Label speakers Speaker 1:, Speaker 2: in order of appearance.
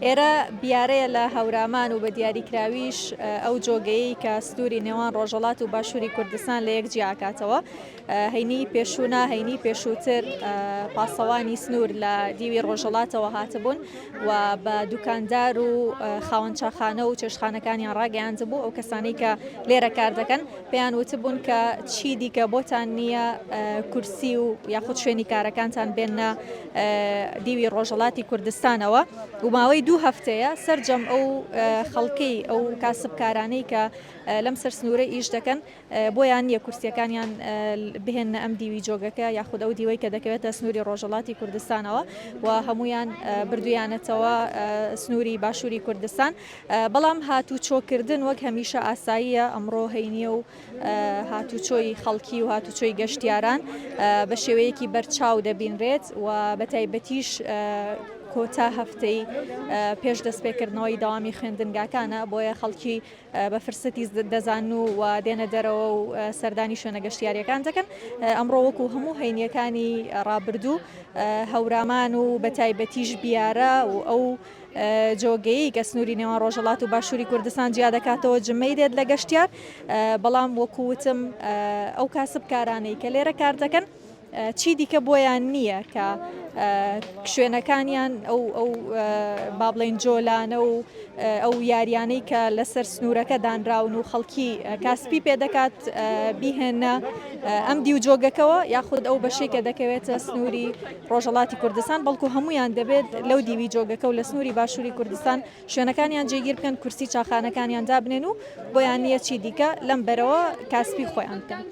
Speaker 1: ئێرە بیارەیە لە هەورامان و بە دیاریکراویش ئەو جۆگەیەی کە سنووری نێوان ڕۆژهەڵات و باشووری کوردستان لە یەک جیاکاتەوە. هەینی پێشوو نا هەینی پێشووتر پاسەوانی سنوور لە دیوی ڕۆژهەڵاتەوە هاتبوون و بە دوکاندار و خاوەن چاخانە و چێشتخانەکانیان ڕاگەیاندبوو ئەو کەسانەی کە لێرە کار دەکەن پێیان وتبوون کە چی دیکە بۆتان نییە کورسی و یاخود شوێنی کارەکانتان بێنە دیوی ڕۆژهەڵاتی کوردستانەوە و ماوەی دوو هەفتەیە سەرجەم ئەو خەڵکەی ئەو کاسبکارانەی کە لەم سەر سنوورە ئیش دەکەن بۆیان نییە کورسیەکانیان بهێننە ئەم دیوی جۆگەکە یاخود ئەو دیوەی کە دەکەوێتە سنووری ڕۆژهەڵاتی کوردستانەوە و هەمویان بردویانەتەوە سنووری باشووری کوردستان بەڵام هاتوچۆکردن وەک هەمیشە ئاساییە ئەمڕۆ هەینیە و هاتوچۆی خەڵکی و هاتوچۆی گەشتیاران بە شێوەیەکی بەرچاو دەبینرێت و بە تایبەتیش کۆتا هەفتەی پێش دەستپێکردنەوەی دەوامی خوێندنگاکانە بۆیە خەڵکی بە فرسەتی دەزانن و دێنە دەرەوە و سەردانی شوێنە گەشتیاریەکان دەکەن ئەمڕۆ وەکو هەموو هەینیەکانی ڕابردوو هەورامان و بە تایبەتیش بیارە و ئەو جۆگەیی کە سنووری نێوان ڕۆژهەڵات و باشووری کوردستان جیا دەکاتەوە جمەی دێت لە گەشتیار بەڵام وەکو وتم ئەو کاسبکارانەی کە لێرە کار دەکەن چی دیکە بۆیان نییە کە شوێنەکانیان ئەو ئەو با بڵێین جۆلانە و ئەو یاریانەی کە لەسەر سنوورەکە دانراون و خەڵکی کاسپی پێ دەکات بیهێنە ئەم دیو جۆگەکەوە یاخود ئەو بەشەی کە دەکەوێتە سنووری ڕۆژهەڵاتی کوردستان، بەڵکو هەموویان دەبێت لەو دیوی جۆگەکە و لە سنووری باشووری کوردستان شوێنەکانیان جێگیر بکەن، کورسی چاخانەکانیان دابنێن و بۆیان نییە چی دیکە لەم بەرەوە کاسپی خۆیان بکەن.